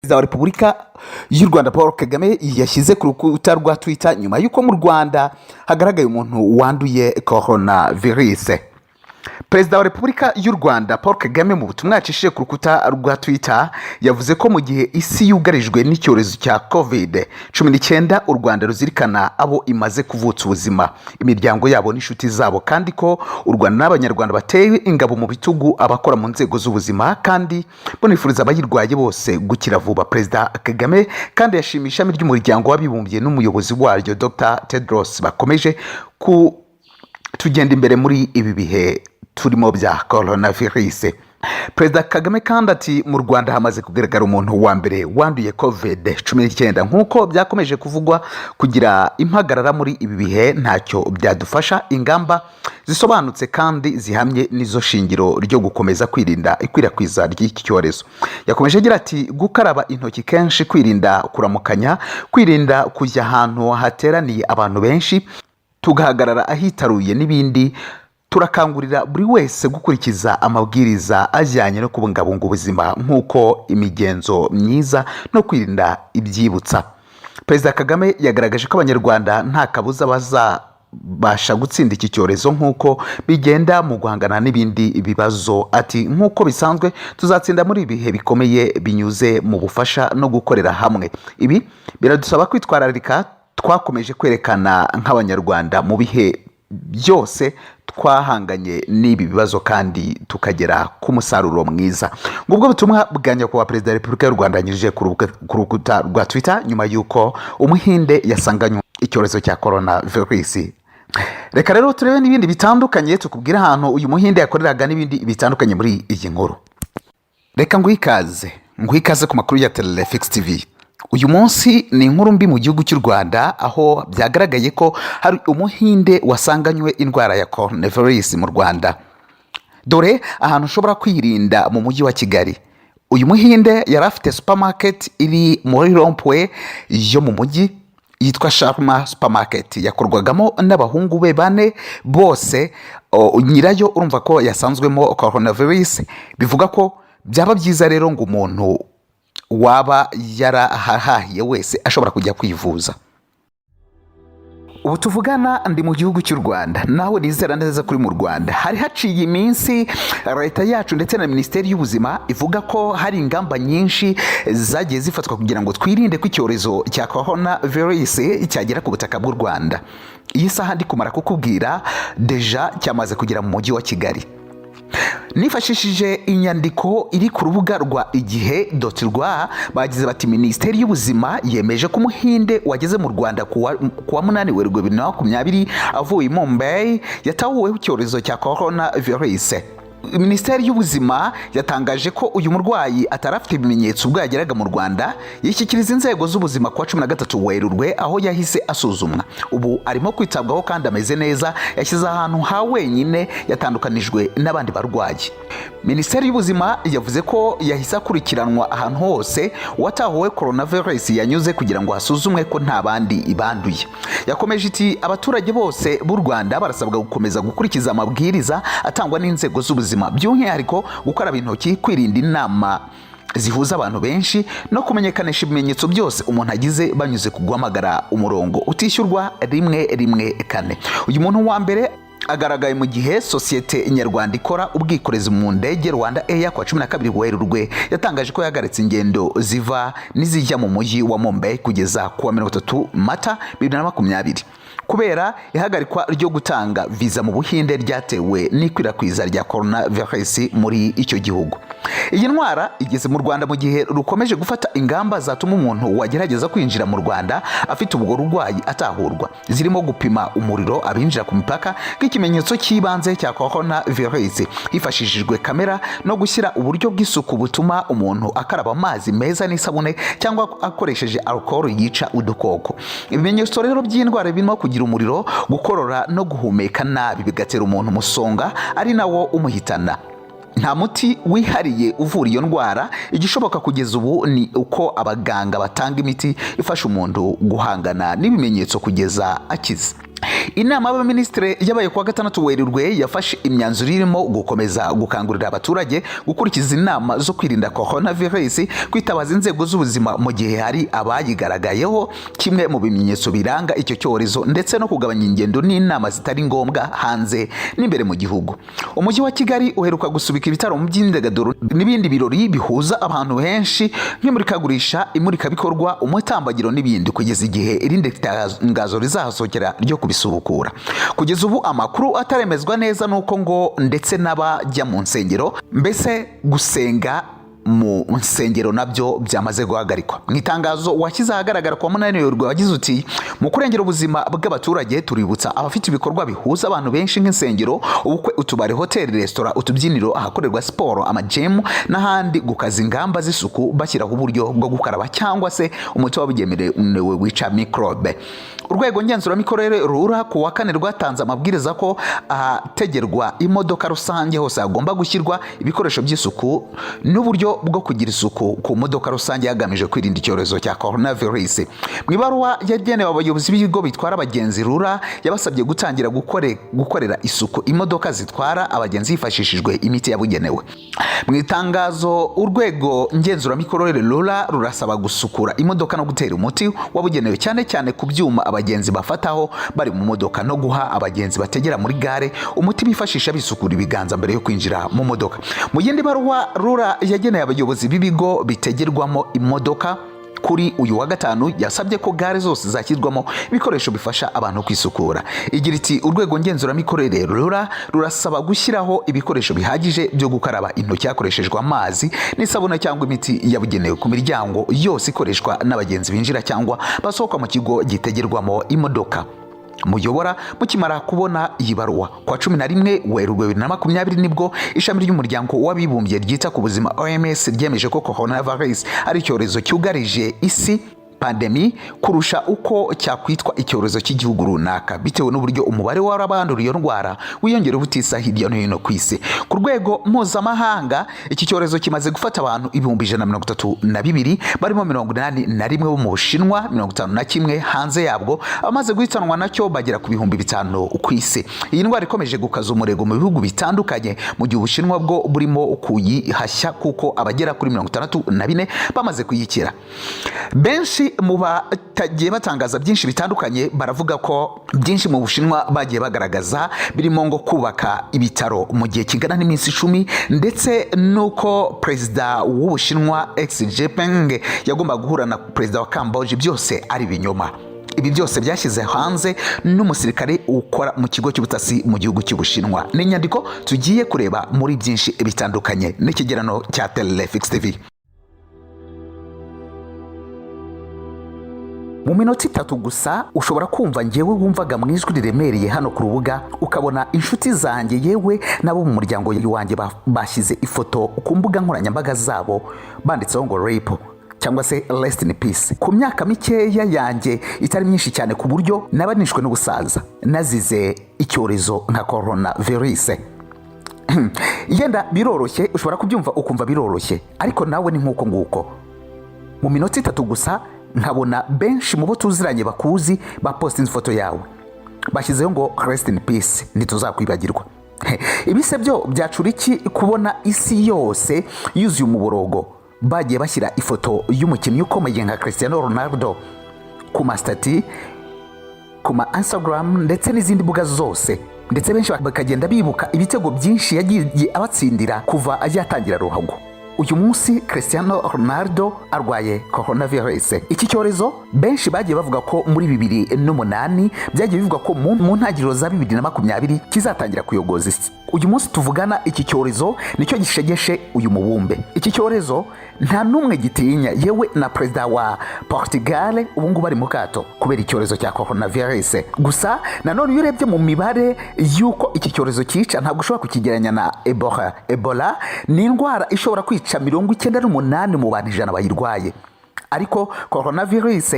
Perezida wa Repubulika y'u Rwanda Paul Kagame yashyize ku rukuta rwa Twitter nyuma y'uko mu Rwanda hagaragaye umuntu wanduye corona virus. Perezida wa Repubulika y'u Rwanda Paul Kagame, mu butumwa yacishije ku rukuta rwa Twitter, yavuze ko mu gihe isi yugarijwe n'icyorezo cya COVID-19, u Rwanda ruzirikana abo imaze kuvutsa ubuzima, imiryango yabo n'inshuti zabo, kandi ko u Rwanda n'Abanyarwanda bateye ingabo mu bitugu abakora mu nzego z'ubuzima, kandi banifuriza abayirwaye bose gukira vuba. Perezida Kagame kandi yashimiye ishami ry'Umuryango w'Abibumbye n'umuyobozi waryo Dr Tedros bakomeje ku tugenda imbere muri ibi bihe turimo bya coronavirus. Perezida Kagame kandi ati: "Mu Rwanda hamaze kugaragara umuntu wa mbere wanduye COVID-19. Nk'uko byakomeje kuvugwa, kugira impagarara muri ibi bihe ntacyo byadufasha. Ingamba zisobanutse kandi zihamye nizo shingiro ryo gukomeza kwirinda ikwirakwiza ry'iki cyorezo." Yakomeje agira ati: "Gukaraba intoki kenshi, kwirinda kuramukanya, kwirinda kujya ahantu hateraniye abantu benshi, tugahagarara ahitaruye n'ibindi. Turakangurira buri wese gukurikiza amabwiriza ajyanye no kubungabunga ubuzima nk'uko imigenzo myiza no kwirinda ibyibutsa." Perezida Kagame yagaragaje ko Abanyarwanda nta kabuza bazabasha gutsinda iki cyorezo nk'uko bigenda mu guhangana n'ibindi bibazo. Ati: "Nk'uko bisanzwe, tuzatsinda muri ibi bihe bikomeye binyuze mu bufasha no gukorera hamwe. Ibi biradusaba kwitwararika twakomeje kwerekana nk'Abanyarwanda mu bihe byose twahanganye n'ibi bibazo kandi tukagera ku musaruro mwiza." Ngubwo butumwa bwa Nyakubahwa Perezida wa Repubulika y'u Rwanda yanyujije ku rukuta rwa Twitter nyuma y'uko Umuhinde yasanganywe icyorezo cya corona virus. Reka rero turebe n'ibindi bitandukanye, tukubwire ahantu uyu Muhinde yakoreraga n'ibindi bitandukanye muri iyi nkuru. Reka nguhe ikaze ku makuru ya Telefix TV. Uyu munsi ni inkuru mbi mu gihugu cy'u Rwanda, aho byagaragaye ko hari Umuhinde wasanganywe indwara ya coronavirus mu Rwanda. Dore ahantu ushobora kwirinda mu Mujyi wa Kigali. Uyu Muhinde yari afite supermarket iri muri rond-point yo mu mujyi yitwa Sharma Supermarket, yakorwagamo n'abahungu be bane bose. Nyirayo urumva ko yasanzwemo coronavirus. Bivuga ko byaba byiza rero ngo umuntu waba yarahahahiye wese ashobora kujya kwivuza. Ubu tuvugana ndi mu gihugu cy'u Rwanda, nawe nizera neza kuri mu Rwanda. Hari haciye iminsi leta yacu ndetse na Minisiteri y'Ubuzima ivuga ko hari ingamba nyinshi zagiye zifatwa kugira ngo twirinde ko icyorezo cya corona virus cyagera ku butaka bw'u Rwanda. Iyi saha ndi kumara kukubwira, déjà cyamaze kugera mu Mujyi wa Kigali. Nifashishije inyandiko iri ku rubuga rwa igihe.rw, bagize bati: "Minisiteri y'Ubuzima yemeje ko Umuhinde wageze mu Rwanda ku wa 8 Werurwe 2020 avuye i Mumbai yatahuweho icyorezo cya corona virus. Minisiteri y'Ubuzima yatangaje ko uyu murwayi atari afite ibimenyetso ubwo yageraga mu Rwanda, yishyikiriza inzego z'ubuzima ku wa 13 Werurwe, aho yahise asuzumwa. Ubu arimo kwitabwaho kandi ameze neza, yashyize ahantu ha wenyine, yatandukanijwe n'abandi barwayi." Minisiteri y'Ubuzima yavuze ko yahise akurikiranwa ahantu hose uwatahuwe coronavirus yanyuze kugira ngo hasuzumwe ko nta bandi banduye. Yakomeje iti: "Abaturage bose b'u Rwanda barasabwa gukomeza gukurikiza amabwiriza atangwa n'inzego z'ubuzima, by'umwihariko gukaraba intoki, kwirinda inama zihuza abantu benshi no kumenyekanisha ibimenyetso byose umuntu agize banyuze ku guhamagara umurongo utishyurwa 114." Uyu muntu wa mbere agaragaye mu gihe sosiyete nyarwanda ikora ubwikorezi mu ndege Rwanda Air ku wa 12 Werurwe yatangaje ko yahagaritse ingendo ziva n'izijya mu mujyi wa Mumbai kugeza ku wa 30 Mata 2020, kubera ihagarikwa ryo gutanga viza mu Buhinde ryatewe n'ikwirakwiza rya coronavirus muri icyo gihugu. Iyi ndwara igeze mu Rwanda mu gihe rukomeje gufata ingamba zatuma umuntu wagerageza kwinjira mu Rwanda afite ubwo burwayi atahurwa, zirimo gupima umuriro abinjira ku mipaka nk'ikimenyetso cy'ibanze cya coronavirus hifashishijwe kamera, no gushyira uburyo bw'isuku butuma umuntu akaraba amazi meza n'isabune cyangwa akoresheje alcohol yica udukoko. Ibimenyetso rero by'indwara birimo kugira umuriro, gukorora no guhumeka nabi, bigatera umuntu umusonga ari nawo umuhitana. Nta muti wihariye uvura iyo ndwara. Igishoboka kugeza ubu ni uko abaganga batanga imiti ifasha umuntu guhangana n'ibimenyetso kugeza akize. Inama y'Abaminisitiri yabaye kuwa Gatandatu Werurwe yafashe imyanzuro irimo gukomeza gukangurira abaturage gukurikiza inama zo kwirinda coronavirus, kwitabaza inzego z'ubuzima mu gihe hari abayigaragayeho kimwe mu bimenyetso biranga icyo cyorezo, ndetse no kugabanya ingendo n'inama zitari ngombwa hanze n'imbere mu gihugu. Umujyi wa Kigali uheruka gusubika ibitaramo by'imyidagaduro n'ibindi birori bihuza abantu benshi nk'imurikagurisha, imurikabikorwa, umutambagiro n'ibindi, kugeza igihe irindi tangazo rizahasohokera ryo kubisubukura. Kugeza ubu amakuru ataremezwa neza nuko ngo ndetse n'abajya mu nsengero, mbese gusenga mu nsengero nabyo byamaze guhagarikwa. Mu itangazo washyize ahagaragara kuwa 8 Werurwe wagize uti: "Mu kurengera ubuzima bw'abaturage, tuributsa abafite ibikorwa bihuza abantu benshi nk'insengero, ubukwe, utubari, hoteli, resitora, utubyiniro, ahakorerwa siporo, amagym n'ahandi gukaza ingamba z'isuku, bashyiraho uburyo bwo gukaraba cyangwa se umuti wabugenewe wica mikorobe." Urwego ngenzuramikorere RURA ku wa Kane rwatanze amabwiriza ko ahategerwa imodoka rusange hose hagomba gushyirwa ibikoresho by'isuku n'uburyo bwo kugira isuku ku modoka rusange, hagamijwe kwirinda icyorezo cya coronavirus. Mu ibaruwa yagenewe abayobozi b'ibigo bitwara abagenzi, RURA yabasabye gutangira gukorera isuku imodoka zitwara abagenzi hifashishijwe imiti yabugenewe. Mu itangazo, urwego ngenzuramikorere RURA rurasaba gusukura imodoka no gutera umuti wabugenewe, cyane cyane ku byuma abagenzi bafataho bari mu modoka, no guha abagenzi bategera muri gare umuti bifashisha bisukura ibiganza mbere yo kwinjira mu modoka. Mu yindi baruwa RURA yageneye abayobozi b'ibigo bitegerwamo imodoka kuri uyu wa Gatanu, yasabye ko gare zose zashyirwamo ibikoresho bifasha abantu kwisukura. Igira iti: "Urwego ngenzuramikorere RURA rurasaba gushyiraho ibikoresho bihagije byo gukaraba intoki hakoreshejwe amazi n'isabune cyangwa imiti yabugenewe ku miryango yose ikoreshwa n'abagenzi binjira cyangwa basohoka mu kigo gitegerwamo imodoka muyobora mukimara kubona iyi baruwa." Kwa 11 Werurwe 2020 nibwo ishami ry'Umuryango w'Abibumbye ryita ku buzima, OMS, ryemeje ko coronavirus ari icyorezo cyugarije isi, pandémie, kurusha uko cyakwitwa icyorezo cy'igihugu runaka, bitewe n'uburyo umubare w'abandura iyo ndwara wiyongera ubutitsa hirya no hino ku isi. Ku rwego mpuzamahanga, iki cyorezo kimaze gufata abantu 132,000, barimo 81 bo mu Bushinwa, 51 hanze yabwo. Abamaze guhitanwa nacyo bagera ku 5000 ku isi. Iyi ndwara ikomeje gukaza umurego mu bihugu bitandukanye, mu gihe Ubushinwa bwo burimo kuyihashya, kuko abagera kuri 64 bamaze kuyikira. Benshi mu batagiye batangaza byinshi bitandukanye baravuga ko byinshi mu Bushinwa bagiye bagaragaza birimo ngo kubaka ibitaro mu gihe kingana n'iminsi 10, ndetse n'uko perezida w'Ubushinwa Xi Jinping yagombaga guhura na perezida wa Kamboje, byose ari ibinyoma. Ibi byose byashyize hanze n'umusirikare ukora mu kigo cy'ubutasi mu gihugu cy'Ubushinwa. Ni inyandiko tugiye kureba muri byinshi bitandukanye n'ikigerano cya Telefix TV. Mu minota 3 gusa ushobora kumva ngewe wumvaga mu ijwi riremereye hano ku rubuga, ukabona inshuti zanjye, yewe n'abo mu muryango wanjye, bashyize ifoto ku mbuga nkoranyambaga zabo banditseho ngo "RIP" cyangwa se "rest in peace". Ku myaka mikeya yanjye itari myinshi cyane, ku buryo naba nishwe n'ubusaza nazize icyorezo nka corona virus. Yenda biroroshye, ushobora kubyumva ukumva biroroshye, ariko nawe ni nk'uko nguko. Mu minota 3 gusa nkabona benshi mu bo tuziranye bakuzi bapostinze ifoto yawe, bashyizeho ngo "rest in peace, ntituzakwibagirwa". Ibise byo byacura iki kubona isi yose yuzuye umuborogo, bagiye bashyira ifoto y'umukinnyi ukomeye nka Cristiano Ronaldo ku mastatus, ku ma Instagram ndetse n'izindi mbuga zose, ndetse benshi bakagenda bibuka ibitego byinshi yagiye abatsindira kuva yatangira ruhago. Uyu munsi Cristiano Ronaldo arwaye coronavirus. Iki cyorezo benshi bagiye bavuga ko muri 2008, byagiye bivuga ko mu ntangiriro za 2020 kizatangira kuyogoza isi. Uyu munsi tuvugana, iki cyorezo nicyo gishegeshe uyu mubumbe. Iki cyorezo nta n'umwe gitinya, yewe na perezida wa Portugal ubu ngubu ari mu kato kubera icyorezo cya coronavirus. Gusa nanone iyo urebye mu mibare y'uko iki cyorezo cyica, ntabwo ushobora kukigereranya na Ebola. Ebola ni indwara ishobora kwica 98 mu bantu 100 bayirwaye, ariko coronavirus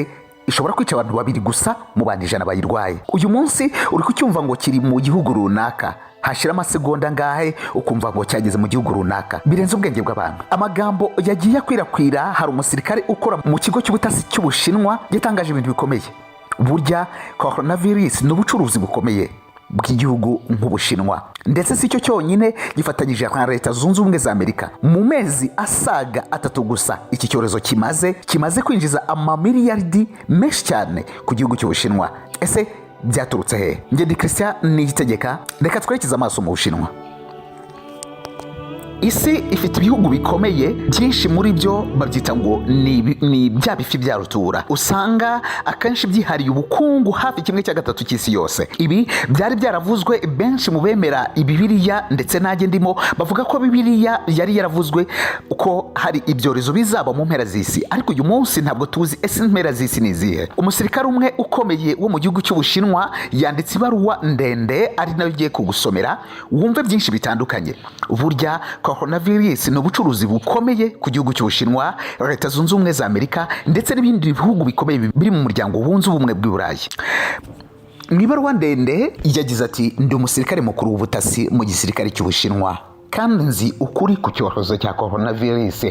ishobora kwica abantu babiri gusa mu bantu 100 bayirwaye. Uyu munsi uri kucyumva ngo kiri mu gihugu runaka, hashira amasegonda angahe ukumva ngo cyageze mu gihugu runaka. Birenze ubwenge bw'abantu amagambo yagiye akwirakwira. Hari umusirikare ukora mu kigo cy'ubutasi cy'Ubushinwa yatangaje ibintu bikomeye. Burya coronavirus ni ubucuruzi bukomeye bw'igihugu nk'Ubushinwa. Ndetse si cyo cyonyine, gifatanyije na Leta Zunze Ubumwe za Amerika. Mu mezi asaga 3 gusa iki cyorezo kimaze kwinjiza amamiliyaridi menshi cyane ku gihugu cy'Ubushinwa. Ese byaturutse he? Njye ndi Christian Niyitegeka, reka twerekeze amaso mu Bushinwa. Isi ifite ibihugu bikomeye byinshi, muri byo babyita ngo ni bya bifi bya rutura, usanga akenshi byihariye ubukungu hafi kimwe cya gatatu cy'isi yose. Ibi byari byaravuzwe. Benshi mu bemera Ibibiriya, ndetse nanjye ndimo, bavuga ko Bibiliya yari yaravuzwe ko hari ibyorezo bizaba mu mpera z'isi, ariko uyu munsi ntabwo tuzi ese impera z'isi ni izihe. Umusirikare umwe ukomeye wo mu gihugu cy'Ubushinwa yanditse ibaruwa ndende, ari nayo ugiye kugusomera wumve byinshi bitandukanye. Burya coronavirus ni ubucuruzi bukomeye ku gihugu cy'Ubushinwa, Leta Zunze Ubumwe za Amerika ndetse n'ibindi bihugu bikomeye biri mu Muryango Wunze Ubumwe bw'i Burayi. Mu ibaruwa ndende yagize ati: "Ndi umusirikare mukuru w'ubutasi mu gisirikare cy'Ubushinwa, kandi nzi ukuri ku cyorezo cya coronavirus.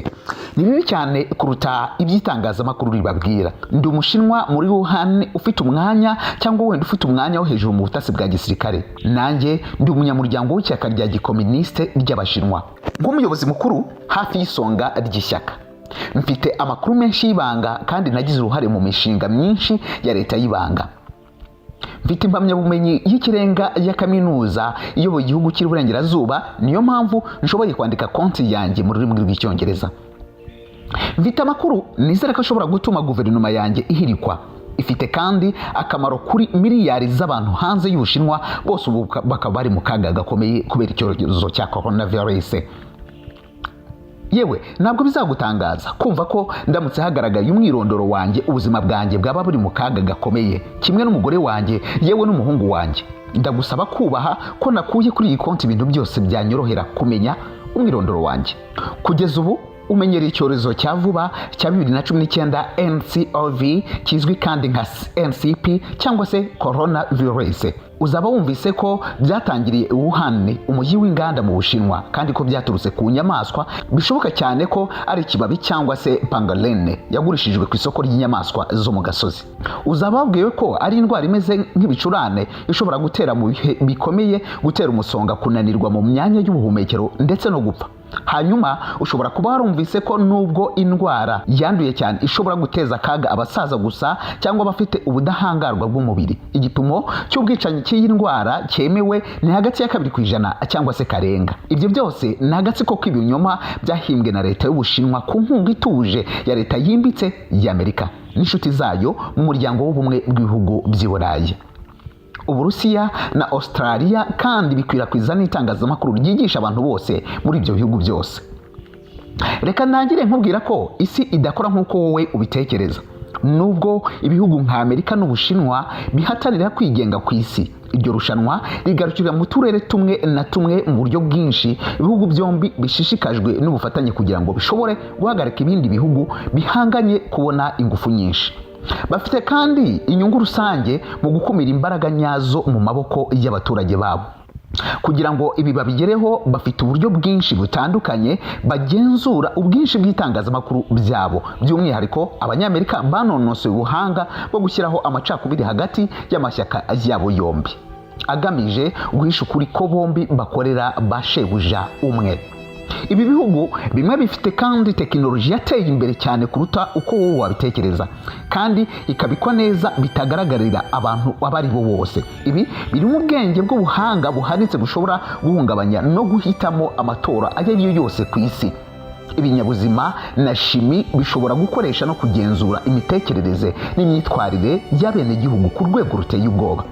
Ni bibi cyane kuruta iby'itangazamakuru ribabwira. Ndi Umushinwa muri Wuhan ufite umwanya, cyangwa wenda ufite umwanya wo hejuru mu butasi bwa gisirikare. Nanjye ndi umunyamuryango w'ishyaka rya gikominisite ry'Abashinwa. Nk'umuyobozi mukuru hafi y'isonga ry'ishyaka, mfite amakuru menshi y'ibanga kandi nagize uruhare mu mishinga myinshi ya leta y'ibanga. Mfite impamyabumenyi y'ikirenga ya kaminuza iyoboye igihugu cy'Iburengerazuba, niyo mpamvu nshoboye kwandika konti yanjye mu rurimi rw'Icyongereza. Mfite amakuru nizera ko ashobora gutuma guverinoma yanjye ihirikwa. Ifite kandi akamaro kuri miliyari z'abantu hanze y'Ubushinwa, bose ubu bakaba bari mu kaga gakomeye kubera icyorezo cya coronavirus. Yewe, ntabwo bizagutangaza kumva ko ndamutse hagaragaye umwirondoro wanjye, ubuzima bwanjye bwaba buri mu kaga gakomeye, kimwe n'umugore wanjye, yewe n'umuhungu wanjye. Ndagusaba kubaha ko nakuye kuri iyi konti ibintu byose byanyorohera kumenya umwirondoro wanjye. Kugeza ubu umenyereye icyorezo cya vuba cya 2019 nCoV, kizwi kandi nka NCP cyangwa se coronavirus. Uzaba wumvise ko byatangiriye i Wuhan, umujyi w'inganda mu Bushinwa, kandi ko byaturutse ku nyamaswa, bishoboka cyane ko ari ikibabi cyangwa se pangolin yagurishijwe ku isoko ry'inyamaswa zo mu gasozi. Uzaba wabwiwe ko ari indwara imeze nk'ibicurane, ishobora gutera mu bihe bikomeye, gutera umusonga, kunanirwa mu myanya y'ubuhumekero ndetse no gupfa. Hanyuma ushobora kuba warumvise ko nubwo indwara yanduye cyane, ishobora guteza akaga abasaza gusa cyangwa abafite ubudahangarwa bw'umubiri. Igipimo cy'ubwicanyi cy'iyi ndwara cyemewe ni hagati ya 2% cyangwa se karenga. Ibyo byose ni agatsiko k'ibinyoma byahimbwe na leta y'Ubushinwa ku nkunga ituje ya leta yimbitse y'Amerika n'inshuti zayo mu Muryango w'Ubumwe bw'Ibihugu by'i Burayi, Uburusiya na Australia, kandi bikwirakwiza n'itangazamakuru ryigisha abantu bose muri ibyo bihugu byose. Reka ntangire nkubwira ko isi idakora nk'uko wowe ubitekereza. Nubwo ibihugu nka Amerika n'Ubushinwa bihatanira kwigenga ku isi, iryo rushanwa rigarukira mu turere tumwe na tumwe. Mu buryo bwinshi, ibihugu byombi bishishikajwe n'ubufatanye kugira ngo bishobore guhagarika ibindi bihugu bihanganye kubona ingufu nyinshi. Bafite kandi inyungu rusange mu gukumira imbaraga nyazo mu maboko y'abaturage babo. Kugira ngo ibi babigereho, bafite uburyo bwinshi butandukanye bagenzura ubwinshi bw'itangazamakuru byabo. By'umwihariko, Abanyamerika banonosoye ubuhanga bwo gushyiraho amacakubiri hagati y'amashyaka yabo yombi, agamije guhisha ukuri ko bombi bakorera ba shebuja umwe. Ibi bihugu bimwe bifite kandi tekinoloji yateye imbere cyane kuruta uko wowe wabitekereza, kandi ikabikwa neza bitagaragarira abantu abo ari bo bose. Ibi birimo ubwenge bw'ubuhanga buhanitse bushobora guhungabanya no guhitamo amatora ayo ari yo yose ku isi, ibinyabuzima na shimi bishobora gukoresha no kugenzura imitekerereze n'imyitwarire y'abenegihugu ku rwego ruteye ubwoba,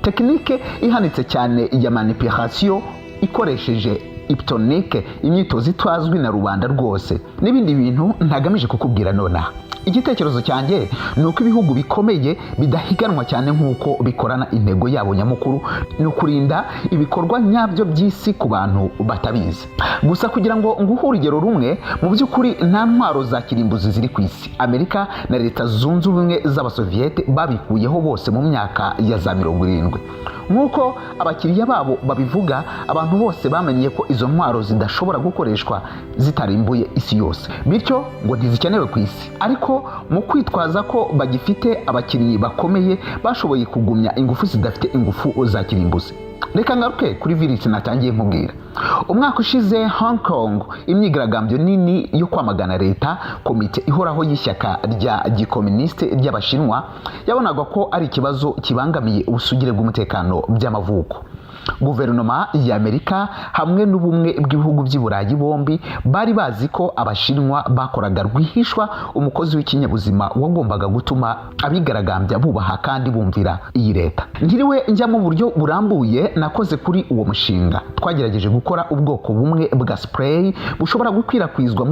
tekinike ihanitse cyane ya manipulation ikoresheje hypnotique, imyitozo itazwi na rubanda rwose, n'ibindi bintu ntagamije kukubwira nonaha. Igitekerezo cyanjye ni uko ibihugu bikomeye bidahiganwa cyane nk'uko bikorana. Intego yabo nyamukuru ni ukurinda ibikorwa nyabyo by'isi ku bantu batabizi gusa. Kugira ngo nguhe urugero rumwe, mu by'ukuri nta ntwaro za kirimbuzi ziri ku isi. Amerika na Leta Zunze Ubumwe z'Abasoviyete babikuyeho bose mu myaka ya za 70. Nk'uko abakiriya babo babivuga, abantu bose bamenye ko izo ntwaro zidashobora gukoreshwa zitarimbuye isi yose, bityo ngo ntizikenewe ku isi. Ariko mu kwitwaza ko bagifite abakinnyi bakomeye, bashoboye kugumya ingufu zidafite ingufu za kirimbuzi. Reka ngaruke kuri virusi natangiye nkubwira. Umwaka ushize, Hong Kong, imyigaragambyo nini yo kwamagana leta, komite ihoraho y'ishyaka rya gikominisite ry'Abashinwa yabonaga ko ari ikibazo kibangamiye ubusugire bw'umutekano by'amavuko. Guverinoma y'Amerika hamwe n'Ubumwe bw'Ibihugu by'i Burayi bombi bari bazi ko Abashinwa bakoraga rwihishwa umukozi w'ikinyabuzima wagombaga gutuma abigaragambya bubaha kandi bumvira iyi leta. Ntiriwe njya mu buryo burambuye, nakoze kuri uwo mushinga. Twagerageje gukora ubwoko bumwe bwa spray bushobora gukwirakwizwa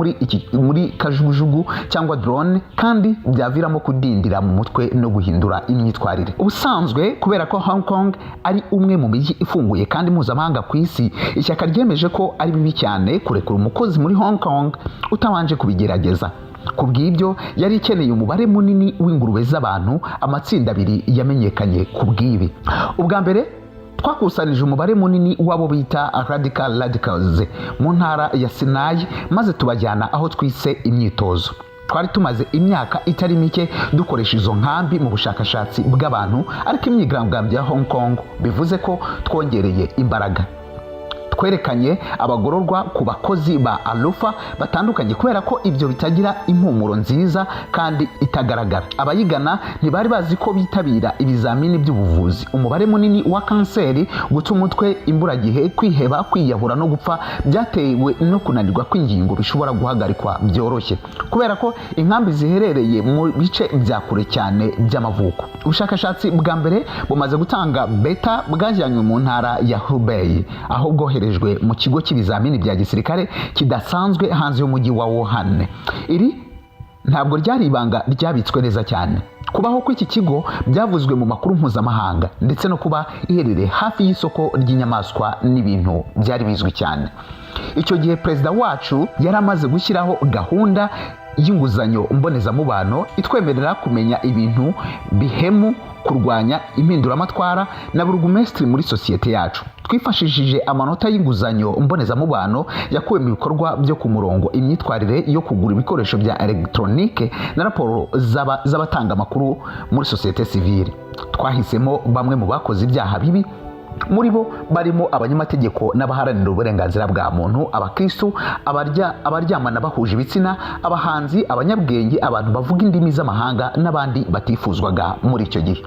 muri kajugujugu cyangwa drone, kandi byaviramo kudindira mu mutwe no guhindura imyitwarire. Ubusanzwe, kubera ko Hong Kong ari umwe mu mijyi ifunguye kandi mpuzamahanga ku isi, ishyaka ryemeje ko ari bibi cyane kurekura umukozi muri Hong Kong utabanje kubigerageza. Ku bw'ibyo, yari ikeneye umubare munini w'ingurube z'abantu, amatsinda abiri yamenyekanye ku bw'ibi. Ubwa mbere, twakusanije umubare munini w'abo bita radical radicals mu ntara ya Sinayi, maze tubajyana aho twise imyitozo. Twari tumaze imyaka itari mike dukoresha izo nkambi mu bushakashatsi bw'abantu, ariko imyigaragambyo ya Hong Kong bivuze ko twongereye imbaraga. Twerekanye abagororwa ku bakozi ba Alpha batandukanye, kubera ko ibyo bitagira impumuro nziza kandi itagaragara. Abayigana ntibari bazi ko bitabira ibizamini by'ubuvuzi. Umubare munini wa kanseri, guta umutwe imburagihe, kwiheba, kwiyahura no gupfa byatewe no kunanirwa kw'ingingo bishobora guhagarikwa byoroshye, kubera ko inkambi ziherereye mu bice bya kure cyane by'amavuko. Ubushakashatsi bwa mbere bumaze gutanga beta bwajyanywe mu ntara ya Hubei, aho bwoherejwe mu kigo cy'ibizamini bya gisirikare kidasanzwe hanze y'umujyi wa Wuhan. Iri ntabwo ryari ibanga ryabitswe neza cyane. Kubaho kw'iki kigo byavuzwe mu makuru mpuzamahanga, ndetse no kuba iherereye hafi y'isoko ry'inyamaswa n'ibintu byari bizwi cyane. Icyo gihe perezida wacu yari amaze gushyiraho gahunda y'inguzanyo mbonezamubano itwemerera kumenya ibintu bihemu, kurwanya impinduramatwara na burugumesitiri muri sosiyete yacu. Twifashishije amanota y'inguzanyo mbonezamubano yakuwe mu bikorwa byo ku murongo, imyitwarire yo kugura ibikoresho bya elegitoronike na raporo z'abatanga amakuru muri sosiyete sivile. Twahisemo bamwe mu bakoze ibyaha bibi. Muri bo barimo abanyamategeko n'abaharanira uburenganzira bwa muntu, abakristu, abaryamana bahuje ibitsina, abahanzi, abanyabwenge, abantu bavuga indimi z'amahanga n'abandi batifuzwaga muri icyo gihe.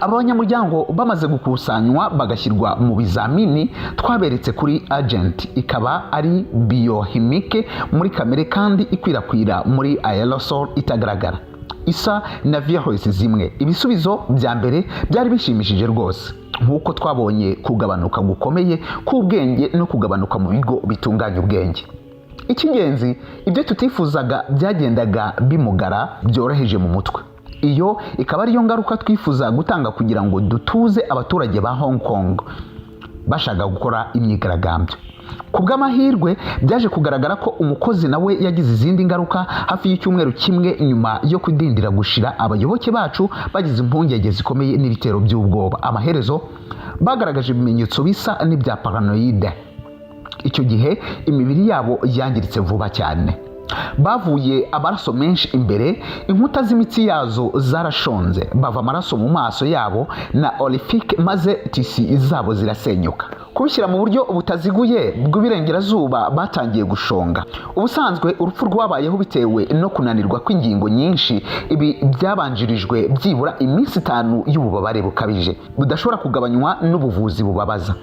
Aba banyamuryango bamaze gukusanywa bagashyirwa mu bizamini, twaberetse kuri agent, ikaba ari biochimique muri kamere kandi ikwirakwira muri aerosol itagaragara, isa na virus zimwe. Ibisubizo bya mbere byari bishimishije rwose, nk'uko twabonye kugabanuka gukomeye k'ubwenge no kugabanuka mu bigo bitunganya ubwenge. Icy'ingenzi, ibyo tutifuzaga byagendaga bimugara byoroheje mu mutwe. Iyo ikaba ariyo ngaruka twifuza gutanga kugira ngo dutuze abaturage ba Hong Kong bashaka gukora imyigaragambyo. Ku bw'amahirwe, byaje kugaragara ko umukozi nawe yagize izindi ngaruka. Hafi y'icyumweru kimwe nyuma yo kudindira gushira, abayoboke bacu bagize impungenge zikomeye n'ibitero by'ubwoba. Amaherezo bagaragaje ibimenyetso bisa n'ibya paranoïde. Icyo gihe imibiri yabo yangiritse vuba cyane, bavuye amaraso menshi imbere, inkuta z'imitsi yazo zarashonze, bava amaraso mu maso yabo na orifice, maze tissu zabo zirasenyuka. Kubishyira mu buryo butaziguye bw'Iburengerazuba, batangiye gushonga. Ubusanzwe urupfu rwabayeho bitewe no kunanirwa kw'ingingo nyinshi. Ibi byabanjirijwe byibura iminsi 5 y'ububabare bukabije budashobora kugabanywa n'ubuvuzi bubabaza.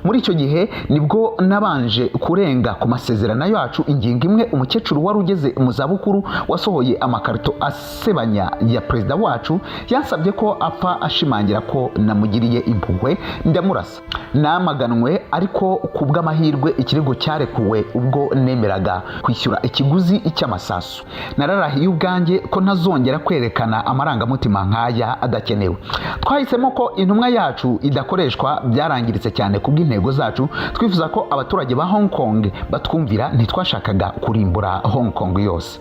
Muri icyo gihe nibwo nabanje kurenga ku masezerano yacu. Ingingo imwe, umukecuru wari ugeze mu zabukuru wasohoye amakarito asebanya ya perezida wacu yansabye ko apfa, ashimangira ko namugiriye impuhwe, ndamurasa. Namaganwe, ariko ku bw'amahirwe ikirego cyarekuwe ubwo nemeraga kwishyura ikiguzi cy'amasasu. Nararahiye ubwanjye ko ntazongera kwerekana amarangamutima nk'aya adakenewe. Twahisemo ko intumwa yacu idakoreshwa. Byarangiritse cyane ku Kubw'intego zacu, twifuza ko abaturage ba Hong Kong batwumvira. Ntitwashakaga kurimbura Hong Kong yose.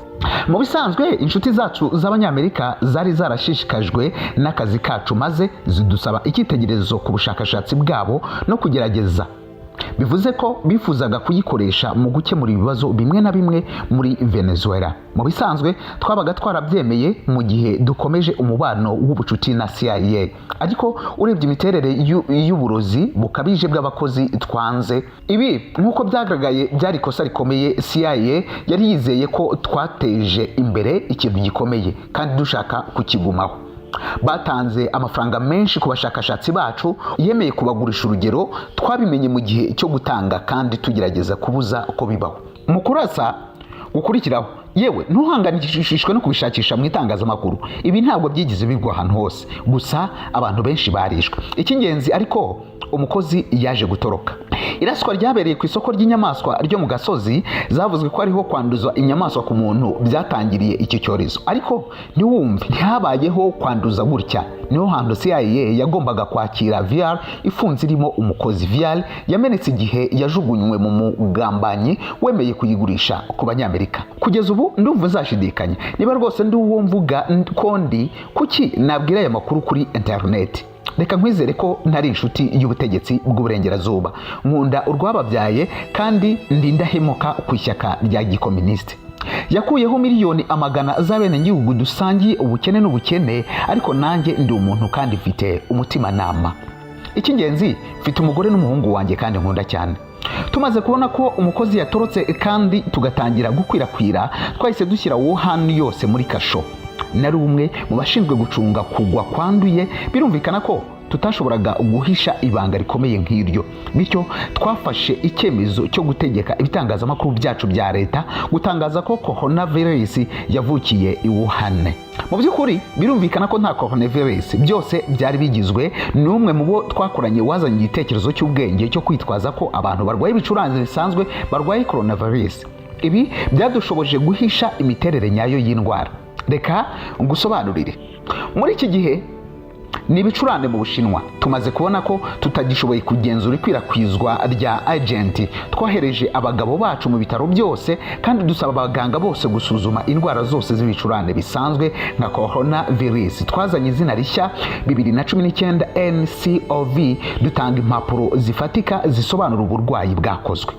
Mu bisanzwe, inshuti zacu z'Abanyamerika zari zarashishikajwe n'akazi kacu, maze zidusaba icyitegererezo ku bushakashatsi bwabo no kugerageza. Bivuze ko bifuzaga kuyikoresha mu gukemura ibibazo bimwe na bimwe muri Venezuela. Mu bisanzwe twabaga twarabyemeye mu gihe dukomeje umubano w'ubucuti na CIA, ariko urebye imiterere y'uburozi bukabije bw'abakozi, twanze ibi. Nk'uko byagaragaye, byari ikosa rikomeye. CIA yari yizeye ko twateje imbere ikintu gikomeye kandi dushaka kukigumaho. Batanze amafaranga menshi ku bashakashatsi bacu, yemeye kubagurisha urugero. Twabimenye mu gihe cyo gutanga kandi tugerageza kubuza ko bibaho. Mu kurasa gukurikiraho, yewe, ntuhanganishishwe no kubishakisha mu itangazamakuru. Ibi ntabwo byigeze bigwa ahantu hose, gusa abantu benshi barishwe. Icy'ingenzi ariko, umukozi yaje gutoroka. Iraswa ryabereye ku isoko ry'inyamaswa ryo mu gasozi. Zavuzwe ko ariho kwanduza inyamaswa ku muntu byatangiriye icyo cyorezo, ariko ntiwumve, ntihabayeho kwanduza gutya. Niho hantu CIA yagombaga kwakira vial ifunze irimo umukozi. Vial yamenetse igihe yajugunywe mu mugambanyi wemeye kuyigurisha ku Banyamerika. Kugeza ubu ndumva uzashidikanya niba rwose ndi uwo mvuga ko ndi. Kuki nabwira aya makuru kuri interineti? Reka nkwizere ko ntari inshuti y'ubutegetsi bw'Uburengerazuba. Nkunda urwababyaye kandi ndi indahemuka ku ishyaka rya gikominisite. Yakuyeho miliyoni amagana z'abenegihugu dusangiye ubukene n'ubukene, ariko nanjye ndi umuntu kandi mfite umutimanama. Icy'ingenzi, mfite umugore n'umuhungu wanjye kandi nkunda cyane. Tumaze kubona ko umukozi yatorotse kandi tugatangira gukwirakwira, twahise dushyira Wuhan yose muri kasho. Nari umwe mu bashinzwe gucunga kugwa kwanduye. Birumvikana ko tutashoboraga guhisha ibanga rikomeye nk'iryo. Bityo twafashe icyemezo cyo gutegeka ibitangazamakuru byacu bya leta gutangaza ko coronavirus yavukiye i Wuhan. Mu by'ukuri birumvikana ko nta coronavirus. Byose byari bigizwe n'umwe mu bo twakoranye wazanye igitekerezo cy'ubwenge cyo kwitwaza ko abantu barwaye ibicurane bisanzwe barwaye coronavirus. Ibi byadushoboje guhisha imiterere nyayo y'indwara. Reka ngusobanurire. Muri iki gihe ni ibicurane mu Bushinwa. Tumaze kubona ko tutagishoboye kugenzura ikwirakwizwa rya agent, twohereje abagabo bacu mu bitaro byose kandi dusaba abaganga bose gusuzuma indwara zose z'ibicurane bisanzwe nka coronavirus. Twazanye izina rishya, 2019 nCoV, dutanga impapuro zifatika zisobanura uburwayi bwakozwe.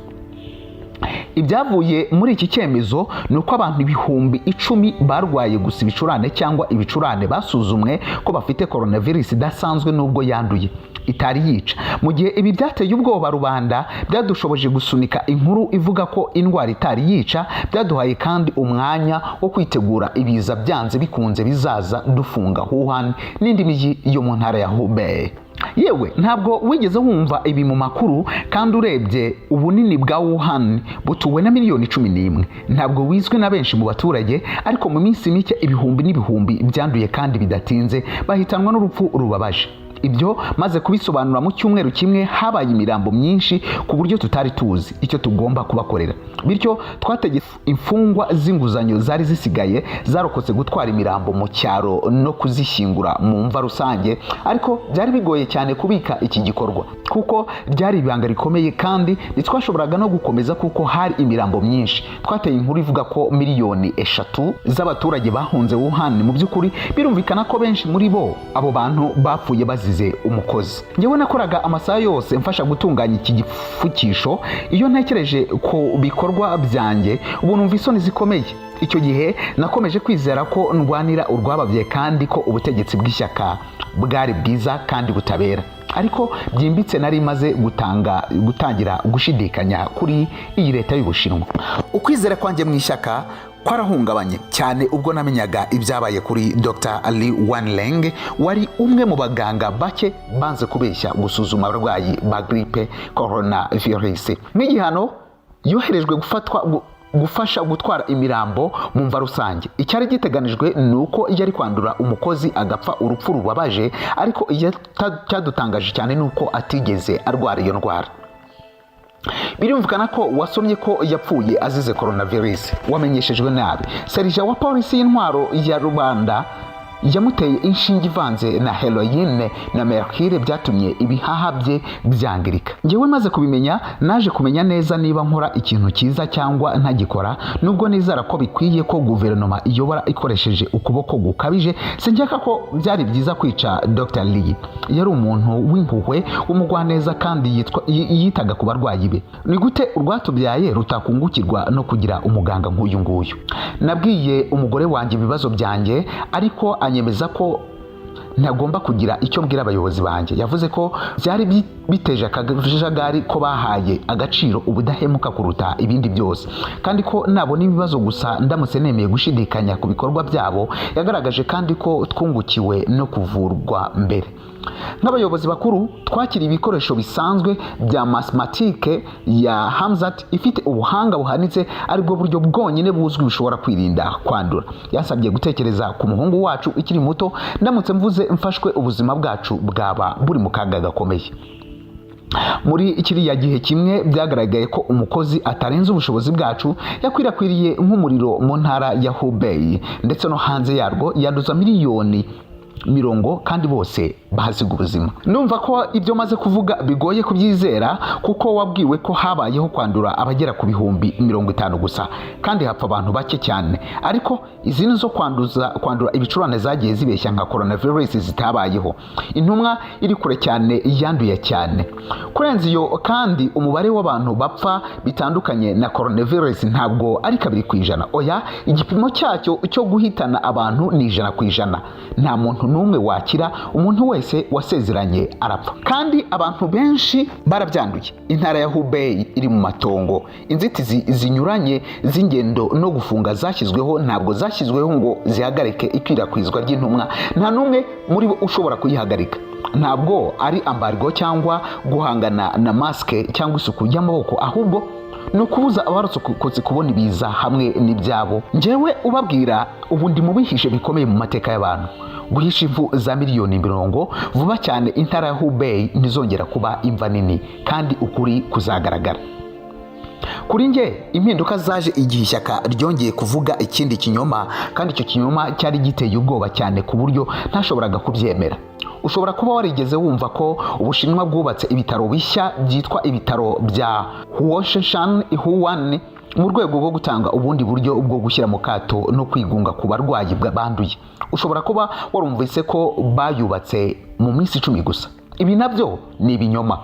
Ibyavuye muri iki cyemezo ni uko abantu 10.000 barwaye gusa ibicurane cyangwa ibicurane basuzumwe ko bafite coronavirus idasanzwe, nubwo yanduye itari yica. Mu gihe ibi byateye ubwoba rubanda, byadushoboje gusunika inkuru ivuga ko indwara itari yica. Byaduhaye kandi umwanya wo kwitegura ibiza byanze bikunze bizaza, dufunga Wuhan n'indi mijyi yo mu ntara ya Hubei. Yewe, ntabwo wigeze wumva ibi mu makuru, kandi urebye ubunini bwa Wuhan, butuwe na miliyoni 11, ntabwo wizwe na benshi mu baturage. Ariko mu minsi mike ibihumbi n'ibihumbi byanduye kandi bidatinze bahitanwa n'urupfu rubabaje. Ibyo maze kubisobanura, mu cyumweru kimwe habaye imirambo myinshi ku buryo tutari tuzi icyo tugomba kubakorera. Bityo twategetse imfungwa z'inguzanyo zari zisigaye zarokotse gutwara imirambo mu cyaro no kuzishyingura mu mva rusange. Ariko byari bigoye cyane kubika iki gikorwa kuko ryari ibanga rikomeye, kandi ntitwashoboraga no gukomeza kuko hari imirambo myinshi. Twateye inkuru ivuga ko miliyoni 3 z'abaturage bahunze Wuhan. Mu by'ukuri birumvikana ko benshi muri bo abo bantu bapfuye bazize umukozi. Njyewe nakoraga amasaha yose mfasha gutunganya iki gipfukisho. Iyo ntekereje ku bikorwa byanjye ubu, numva isoni zikomeye. Icyo gihe nakomeje kwizera ko ndwanira urwababye kandi ko ubutegetsi bw'ishyaka bwari bwiza kandi butabera, ariko byimbitse nari maze gutangira gushidikanya kuri iyi leta y'Ubushinwa. Ukwizera kwanjye mu ishyaka kwarahungabanye cyane ubwo namenyaga ibyabaye kuri Dr Li Wenliang, wari umwe mu baganga bake banze kubeshya gusuzuma abarwayi ba grippe coronavirus. Nk'igihano, yoherejwe gufasha gutwara imirambo mu mva rusange. Icyari giteganijwe ni uko yari kwandura umukozi agapfa urupfu rubabaje, ariko cyadutangaje cyane ni uko atigeze arwara iyo ndwara. Birumvikana ko wasomye ko yapfuye azize coronavirus. Wamenyeshejwe nabi. Serija wa polisi y'intwaro ya rubanda. Yamuteye inshinge ivanze na heroine na mercure, byatumye ibihaha bye byangirika. Njyewe maze kubimenya, naje kumenya neza niba nkora ikintu cyiza cyangwa ntagikora. Nubwo nizera ko bikwiye ko guverinoma iyobora ikoresheje ukuboko gukabije, sinkeka ko byari byiza kwica Dr Lee. Yari umuntu w'impuhwe, w'umugwaneza, kandi yitaga ku barwayi be. Ni gute urwatubyaye rutakungukirwa no kugira umuganga nk'uyu nguyu? Nabwiye umugore wanjye ibibazo byanjye, ariko anyemeza ko ntagomba kugira icyo mbwira abayobozi banjye. Yavuze ko byari biteje akajagari, ko bahaye agaciro ubudahemuka kuruta ibindi byose, kandi ko nabona ibibazo gusa ndamutse nemeye gushidikanya ku bikorwa byabo. Yagaragaje kandi ko twungukiwe no kuvurwa mbere. Nk'abayobozi bakuru, twakiriye ibikoresho bisanzwe bya masimatike ya Hamzat ifite ubuhanga buhanitse, aribwo buryo bwonyine buzwi bushobora kwirinda kwandura. Yasabye gutekereza ku muhungu wacu ukiri muto. Ndamutse mvuze mfashwe, ubuzima bwacu bwaba buri mu kaga gakomeye. Muri kiriya gihe kimwe byagaragaye ko umukozi atarenze ubushobozi bwacu, yakwirakwiriye nk'umuriro mu ntara ya Hubei ndetse no hanze yarwo, yanduza miliyoni mirongo kandi bose bahasiga ubuzima. Ndumva ko ibyo maze kuvuga bigoye kubyizera, kuko wabwiwe ko habayeho kwandura abagera ku 50,000 gusa kandi hapfa abantu bake cyane. Ariko izindi zo kwandura ibicurane zagiye zibeshya nka coronavirus zitabayeho, intumwa iri kure cyane yanduye cyane kurenza iyo, kandi umubare w'abantu bapfa bitandukanye na coronavirus ntabwo ari 2%. Oya, igipimo cyacyo cyo guhitana abantu ni 100%. Nta muntu n'umwe wakira. Umuntu wese wasezeranye arapfa, kandi abantu benshi barabyanduye. Intara ya Hubei iri mu matongo. Inzitizi zinyuranye z'ingendo no gufunga zashyizweho ntabwo zashyizweho ngo zihagarike ikwirakwizwa ry'intumwa. Nta n'umwe muri bo ushobora kuyihagarika. Ntabwo ari embargo cyangwa guhangana na masike cyangwa isuku y'amaboko, ahubwo ni ukubuza abarokotse kubona ibiza hamwe n'ibyabo. Njyewe ubabwira ubu ndi mu bihishe bikomeye mu mateka y'abantu, guhisha imfu za miliyoni mirongo. Vuba cyane intara ya Hubei ntizongera kuba imva nini, kandi ukuri kuzagaragara. Kuri njye, impinduka zaje igihe ishyaka ryongeye kuvuga ikindi kinyoma, kandi icyo kinyoma cyari giteye ubwoba cyane ku buryo ntashoboraga kubyemera. Ushobora kuba warigeze wumva ko Ubushinwa bwubatse ibitaro bishya byitwa ibitaro bya Huoshenshan Huan mu rwego rwo gutanga ubundi buryo bwo gushyira mu kato no kwigunga ku barwayi banduye. Ushobora kuba warumvise ko bayubatse mu minsi 10 gusa. Ibi nabyo ni ibinyoma.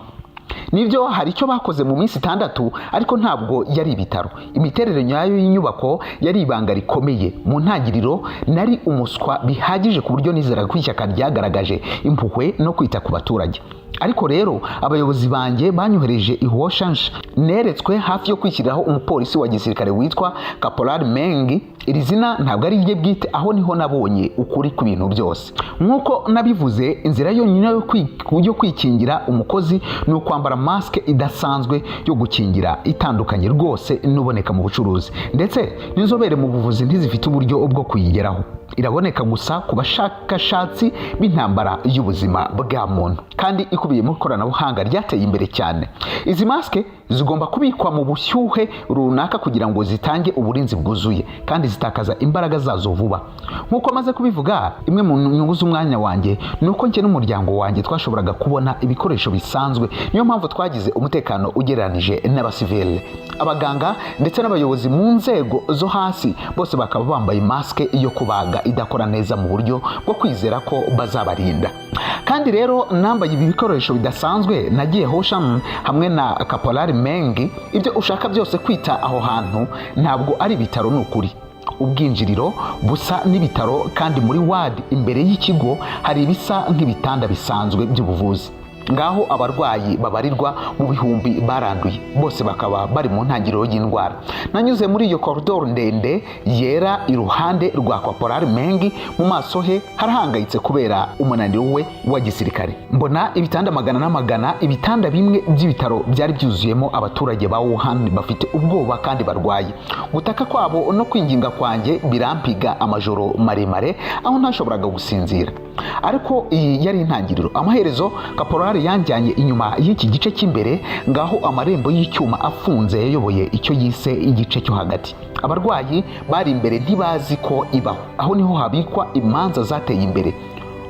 Nibyo, hari icyo bakoze mu minsi 6, ariko ntabwo yari ibitaro. Imiterere nyayo y'inyubako yari ibanga rikomeye. Mu ntangiriro nari umuswa bihagije ku buryo nizeraga ko ishyaka ryagaragaje impuhwe no kwita ku baturage. Ariko rero abayobozi banjye banyohereje i Huoshansh. Neretswe hafi yo kwishyiriraho umupolisi wa gisirikare witwa Caporal Meng. Iri zina ntabwo ari irye bwite. Aho niho nabonye ukuri ku bintu byose. Nk'uko nabivuze, inzira yonyine yo kwikingira umukozi ni ukwambara masike idasanzwe yo gukingira, itandukanye rwose n'uboneka mu bucuruzi, ndetse n'inzobere mu buvuzi ntizifite uburyo bwo kuyigeraho. Iraboneka gusa ku bashakashatsi b'intambara y'ubuzima bwa muntu, kandi ikubiyemo ikoranabuhanga ryateye imbere cyane. Izi masike zigomba kubikwa mu bushyuhe runaka kugira ngo zitange uburinzi bwuzuye, kandi zitakaza imbaraga zazo vuba. Nk'uko maze kubivuga, imwe mu nyungu z'umwanya wanjye ni uko njye n'umuryango wanjye twashoboraga kubona ibikoresho bisanzwe. Niyo mpamvu twagize umutekano ugereranije n'abasivile. Abaganga ndetse n'abayobozi mu nzego zo hasi bose bakaba bambaye masike yo kubaga idakora neza mu buryo bwo kwizera ko bazabarinda. Kandi rero nambaye ibi bikoresho bidasanzwe, nagiye Hosham hamwe na Caporal Mengi. Ibyo ushaka byose kwita aho hantu, ntabwo ari ibitaro. Ni ukuri, ubwinjiriro busa n'ibitaro, kandi muri ward imbere y'ikigo hari ibisa nk'ibitanda bisanzwe by'ubuvuzi. Ngaho abarwayi babarirwa mu bihumbi baranduye, bose bakaba bari mu ntangiriro y'indwara. Nanyuze muri iyo koridoro ndende yera iruhande rwa Caporal Mengi. Mu maso he harahangayitse kubera umunaniro we wa gisirikare. Mbona ibitanda magana n'amagana, ibitanda bimwe by'ibitaro byari byuzuyemo abaturage ba Wuhan bafite ubwoba kandi barwaye. Gutaka kwabo no kwinginga kwanjye birampiga amajoro maremare aho ntashoboraga gusinzira. Ariko iyi yari intangiriro. Amaherezo Caporal Kaporari yanjyanye inyuma y'iki gice cy'imbere, ngaho amarembo y'icyuma afunze yayoboye icyo yise igice cyo hagati. Abarwayi bari imbere ntibazi ko ibaho. Aho niho habikwa imanza zateye imbere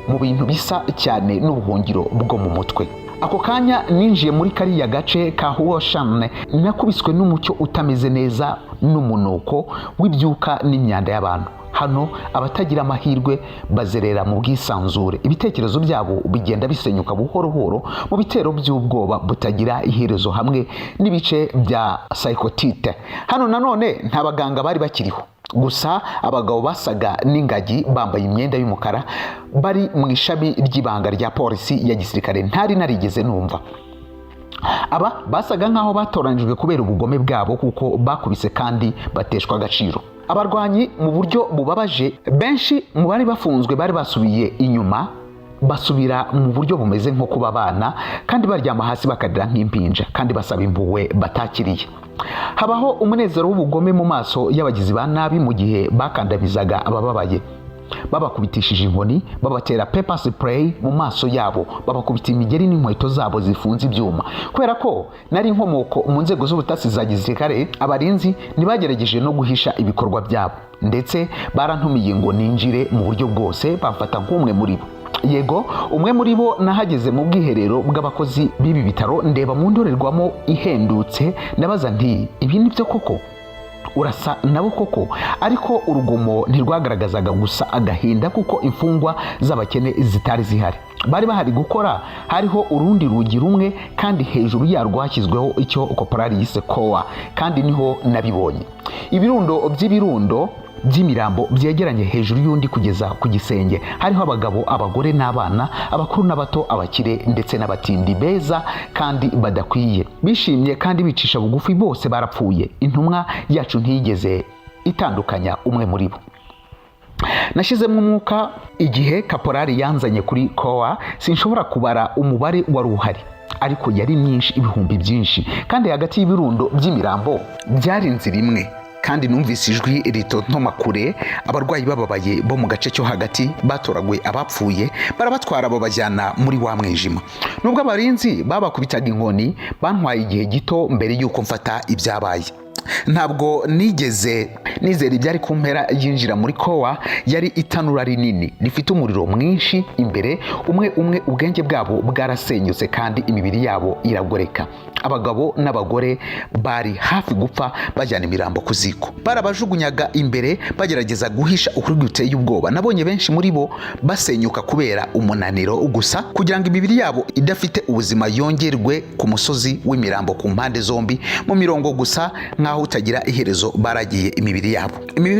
mu bintu bisa cyane n'ubuhungiro bwo mu mutwe. Ako kanya ninjiye muri kariya gace ka Huoshan, nakubiswe n'umucyo utameze neza n'umunuko w'ibyuka n'imyanda y'abantu. Hano abatagira amahirwe bazerera mu bwisanzure, ibitekerezo byabo bigenda bisenyuka buhoro buhoro mu bitero by'ubwoba butagira iherezo hamwe n'ibice bya psychotite. Hano nanone nta baganga bari bakiriho, gusa abagabo basaga n'ingagi bambaye imyenda y'umukara bari mu ishami ry'ibanga rya polisi ya gisirikare ntari narigeze numva. Aba basaga nk'aho batoranijwe kubera ubugome bwabo, kuko bakubise kandi bateshwa agaciro abarwanyi mu buryo bubabaje. Benshi mu bari bafunzwe bari basubiye inyuma, basubira mu buryo bumeze nko kuba abana, kandi baryama hasi bakarira nk'impinja kandi basaba impuhwe batakiriye. Habaho umunezero w'ubugome mu maso y'abagizi ba nabi mu gihe bakandamizaga abababaye, babakubitishije inkoni, babatera pepper spray mu maso yabo, babakubita imigeri n'inkweto zabo zifunze ibyuma. Kubera ko nari inkomoko mu nzego z'ubutasi za gisirikare, abarinzi ntibagerageje no guhisha ibikorwa byabo, ndetse barantumiye ngo ninjire mu buryo bwose, bamfata nk'umwe muri bo. Yego, umwe muri bo. Nahageze mu bwiherero bw'abakozi b'ibi bitaro, ndeba mu ndorerwamo ihendutse, ndabaza nti: "Ibi ni byo koko? Urasa nabo koko?" Ariko urugomo ntirwagaragazaga gusa agahinda, kuko imfungwa z'abakene zitari zihari bari bahari gukora. Hariho urundi rugi rumwe, kandi hejuru yarwo hashyizweho icyo koporari yise kowa, kandi niho nabibonye ibirundo by'ibirundo by'imirambo byegeranye hejuru y'undi kugeza ku gisenge. Hariho abagabo, abagore n'abana, abakuru n'abato, abakire ndetse n'abatindi, beza kandi badakwiye, bishimye kandi bicisha bugufi, bose barapfuye. Intumwa yacu ntiyigeze itandukanya umwe muri bo. Nashyizemo umwuka igihe kaporari yanzanye kuri kowa. Sinshobora kubara umubare wari uhari, ariko yari myinshi, ibihumbi byinshi, kandi hagati y'ibirundo by'imirambo byari inzira imwe. Kandi numvise ijwi ritontoma kure, abarwayi bababaye bo mu gace cyo hagati batoraguye abapfuye, barabatwara, babajyana muri wa mwijima. Nubwo abarinzi babakubitaga inkoni, bantwaye igihe gito mbere y'uko mfata ibyabaye. Ntabwo nigeze nizera ibyari ku mpera yinjira muri kowa. Yari itanura rinini rifite umuriro mwinshi imbere. Umwe umwe ubwenge bwabo bwarasenyutse kandi imibiri yabo iragoreka. Abagabo n'abagore bari hafi gupfa bajyana imirambo ku ziko, barabajugunyaga imbere, bagerageza guhisha ukuri guteye ubwoba. Nabonye benshi muri bo basenyuka kubera umunaniro gusa, kugira ngo imibiri yabo idafite ubuzima yongerwe ku musozi w'imirambo ku mpande zombi mu mirongo gusa nk'aho utagira iherezo. Baragiye imibiri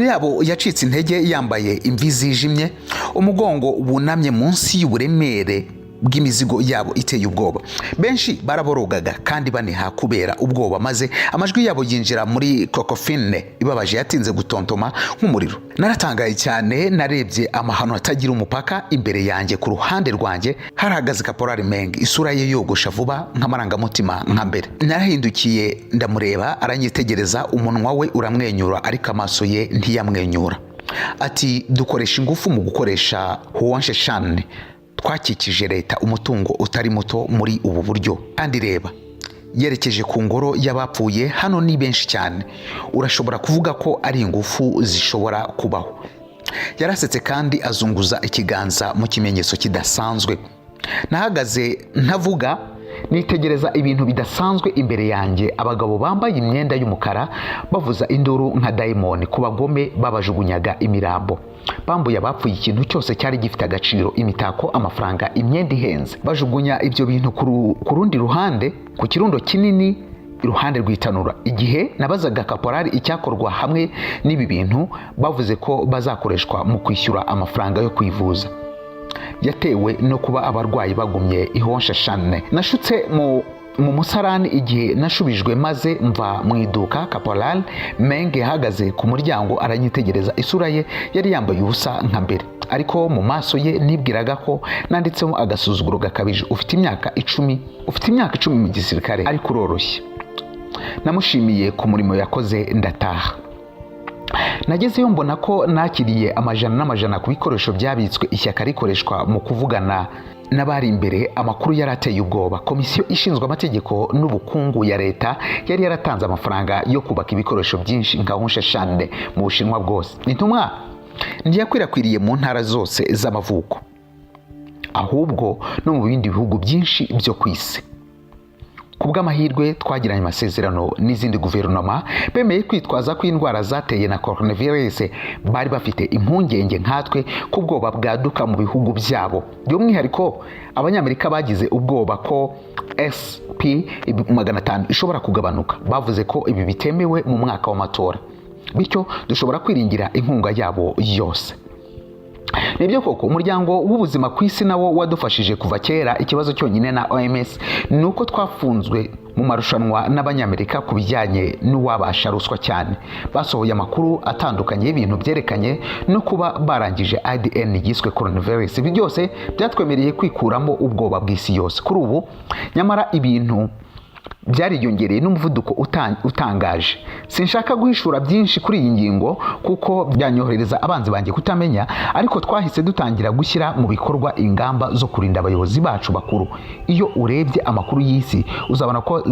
yabo yacitse intege, yambaye imvi zijimye, umugongo wunamye munsi y'uburemere bw'imizigo yabo iteye ubwoba. Benshi baraborogaga kandi baniha kubera ubwoba, maze amajwi yabo yinjira muri cacophony ibabaje yatinze gutontoma nk'umuriro. Naratangaye cyane, narebye amahano atagira umupaka imbere yanjye. Ku ruhande rwanjye harahagaze kaporari Meng, isura ye yogosha vuba nk'amarangamutima nka mbere. Narahindukiye ndamureba, aranyitegereza, umunwa we uramwenyura, ariko amaso ye ntiyamwenyura. Ati: "Dukoresha ingufu mu gukoresha Huansheshane. Twakikije leta umutungo utari muto muri ubu buryo. Kandi reba," yerekeje ku ngoro y'abapfuye, "hano ni benshi cyane. Urashobora kuvuga ko ari ingufu zishobora kubaho." Yarasetse kandi azunguza ikiganza mu kimenyetso kidasanzwe. Nahagaze ntavuga, nitegereza ibintu bidasanzwe imbere yanjye, abagabo bambaye imyenda y'umukara bavuza induru nka dayimoni ku bagome babajugunyaga imirambo. Bambuye abapfuye ikintu cyose cyari gifite agaciro: imitako, amafaranga, imyenda ihenze. Bajugunya ibyo bintu ku rundi ruhande, ku kirundo kinini iruhande rw'itanura. Igihe nabazaga kaporari icyakorwa hamwe n'ibi bintu, bavuze ko bazakoreshwa mu kwishyura amafaranga yo kwivuza yatewe no kuba abarwayi bagumye ihonshashane. Nashutse mu musarani igihe nashubijwe maze mva mu iduka. Kaporali Menge yahagaze ku muryango aranyitegereza. Isura ye yari yambaye ubusa nka mbere, ariko mu maso ye nibwiraga ko nanditsemo agasuzuguro gakabije. "Ufite imyaka 10, ufite imyaka 10 mu gisirikare, ariko uroroshye." Namushimiye ku murimo yakoze, ndataha. Nagezeyo mbona ko nakiriye amajana n'amajana ku bikoresho byabitswe ishyaka rikoreshwa mu kuvugana n'abari imbere. Amakuru yari ateye ubwoba. Komisiyo ishinzwe amategeko n'ubukungu ya leta yari yaratanze amafaranga yo kubaka ibikoresho byinshi nka Husheshande mu Bushinwa bwose. Intumwa ntiyakwirakwiriye mu ntara zose z'amavuko, ahubwo no mu bindi bihugu byinshi byo ku isi. Ku bw'amahirwe, twagiranye amasezerano n'izindi guverinoma bemeye kwitwaza ko indwara zateye na coronavirus. Bari bafite impungenge nkatwe ko ubwoba bwaduka mu bihugu byabo. By'umwihariko, Abanyamerika bagize ubwoba ko SP 500 ishobora kugabanuka. Bavuze ko ibi bitemewe mu mwaka w'amatora, bityo dushobora kwiringira inkunga yabo yose. Nibyo koko, Umuryango w'Ubuzima ku Isi nawo wadufashije kuva kera. Ikibazo cyonyine na OMS ni uko twafunzwe mu marushanwa n'Abanyamerika ku bijyanye n'uwabasha ruswa cyane. Basohoye amakuru atandukanye y'ibintu byerekanye no kuba barangije ADN yiswe coronavirus. Ibi byose byatwemereye kwikuramo ubwoba bw'isi yose kuri ubu. Nyamara ibintu byariyongereye n'umuvuduko utangaje. Sinshaka guhishura byinshi kuri iyi ngingo kuko byanyohereza abanzi banjye kutamenya, ariko twahise dutangira gushyira mu bikorwa ingamba zo kurinda abayobozi bacu bakuru. Iyo urebye amakuru y'isi, uzabona ko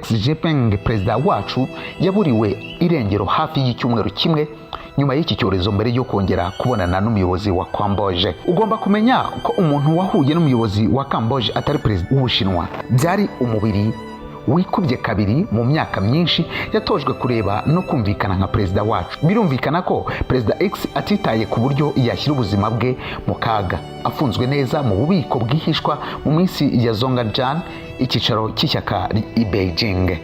Xi Jinping, perezida wacu, yaburiwe irengero hafi y'icyumweru kimwe nyuma y'iki cyorezo mbere yo kongera kubonana n'umuyobozi wa Camboge. Ugomba kumenya ko umuntu wahuye n'umuyobozi wa Camboge atari perezida w'Ubushinwa. Byari umubiri wikubye kabiri mu myaka myinshi, yatojwe kureba no kumvikana nka perezida wacu. Birumvikana ko Perezida Xi atitaye ku buryo yashyira ubuzima bwe mu kaga afunzwe neza mu bubiko bwihishwa mu minsi ya Zhongnanhai, icyicaro cy'ishyaka i Beijing.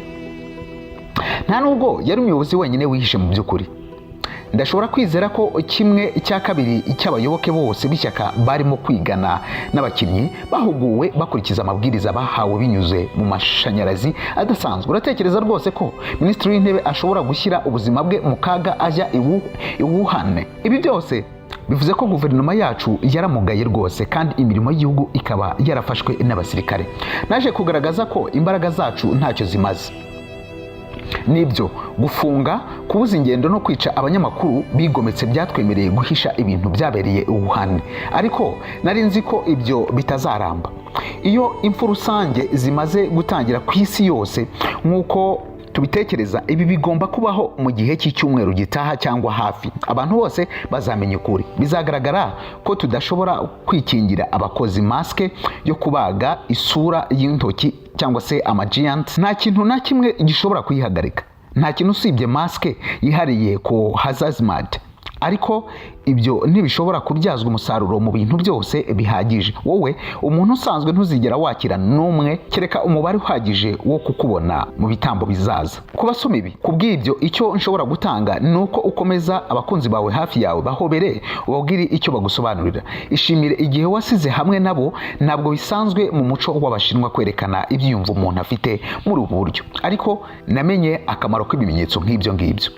Nta nubwo yari umuyobozi wenyine wihishe. Mu by'ukuri, ndashobora kwizera ko kimwe cya kabiri cy'abayoboke bose b'ishyaka barimo kwigana n'abakinnyi bahuguwe bakurikiza amabwiriza bahawe binyuze mu mashanyarazi adasanzwe. Uratekereza rwose ko minisitiri w'intebe ashobora gushyira ubuzima bwe mu kaga ajya i Wuhan? Ibi byose bivuze ko guverinoma yacu yaramugaye rwose kandi imirimo y'igihugu ikaba yarafashwe n'abasirikare. Naje kugaragaza ko imbaraga zacu ntacyo zimaze. Nibyo, gufunga, kubuza ingendo no kwica abanyamakuru bigometse byatwemereye guhisha ibintu byabereye Wuhan, ariko nari nzi ko ibyo bitazaramba. Iyo impfu rusange zimaze gutangira ku isi yose nk'uko tubitekereza, ibi bigomba kubaho mu gihe cy'icyumweru gitaha cyangwa hafi, abantu bose bazamenya ukuri. Bizagaragara ko tudashobora kwikingira abakozi masike yo kubaga isura y'intoki cyangwa se amagants. Nta kintu na kimwe gishobora kuyihagarika, nta kintu usibye masike yihariye ku hazmat, ariko ibyo ntibishobora kubyazwa umusaruro mu bintu byose bihagije. Wowe umuntu usanzwe ntuzigera wakira n'umwe kereka umubare uhagije wo kukubona mu bitambo bizaza. Ku basoma ibi, ku bw'ibyo, icyo nshobora gutanga ni uko ukomeza abakunzi bawe hafi yawe, bahobere, ubabwire icyo bagusobanurira, ishimire igihe wasize hamwe nabo. Ntabwo bisanzwe mu muco w'Abashinwa kwerekana ibyiyumvo umuntu afite muri ubu buryo, ariko namenye akamaro k'ibimenyetso nk'ibyo ngibyo.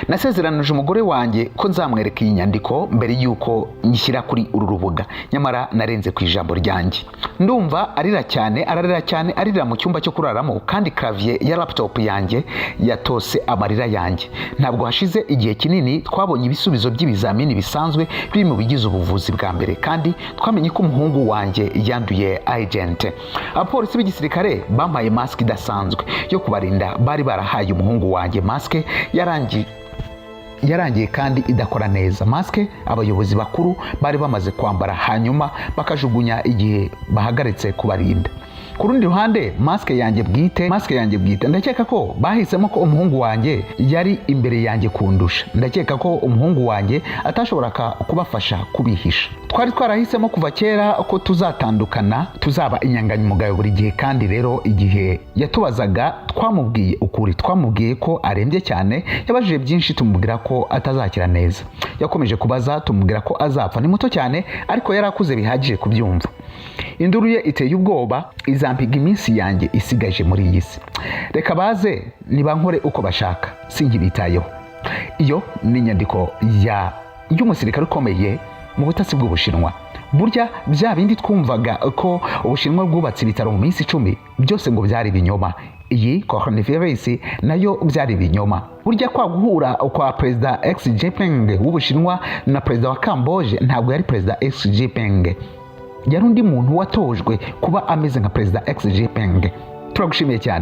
Nasezeranije umugore wanjye ko nzamwereka iyi nyandiko mbere y'uko nyishyira kuri uru rubuga, nyamara narenze ku ijambo ryanjye. Ndumva arira cyane, ararira cyane, arira mu cyumba cyo kuraramo, kandi clavier ya laptop yanjye yatose amarira yanjye. Ntabwo hashize igihe kinini twabonye ibisubizo by'ibizamini bisanzwe biri mu bigize ubuvuzi bwa mbere, kandi twamenye ko umuhungu wanjye yanduye agent. Abapolisi b'igisirikare bampaye mask idasanzwe yo kubarinda. Bari barahaye umuhungu wanjye mask yarangiye kandi idakora neza, masike abayobozi bakuru bari bamaze kwambara hanyuma bakajugunya igihe bahagaritse kubarinda. Ku rundi ruhande, masike yanjye bwite, ndakeka ko bahisemo ko umuhungu wanjye yari imbere yanjye kundusha. Ndakeka ko umuhungu wanjye atashoboraga kubafasha kubihisha. Twari twarahisemo kuva kera ko tuzatandukana, tuzaba inyangamugayo buri gihe, kandi rero igihe yatubazaga twamubwiye ukuri. Twamubwiye ko arembye cyane. Yabajije byinshi, tumubwira ko atazakira neza. Yakomeje kubaza, tumubwira ko azapfa. Ni muto cyane, ariko yari akuze bihagije kubyumva. Induru ye iteye ubwoba izampiga iminsi yanjye isigaje muri iyi si. Reka baze nibankore uko bashaka, sinkibitayeho. Iyo ni inyandiko ya y'umusirikare ukomeye mu butasi bw'Ubushinwa. Burya bya bindi twumvaga ko Ubushinwa bwubatse ibitaro mu minsi 10 byose ngo byari ibinyoma. Iyi coronavirus nayo byari ibinyoma. Burya kwa guhura kwa Perezida Xi Jinping w'Ubushinwa na Perezida wa Kamboje, ntabwo yari Perezida Xi Jinping, yari undi muntu watojwe kuba ameze nka Perezida Xi Jinping. Turagushimiye cyane.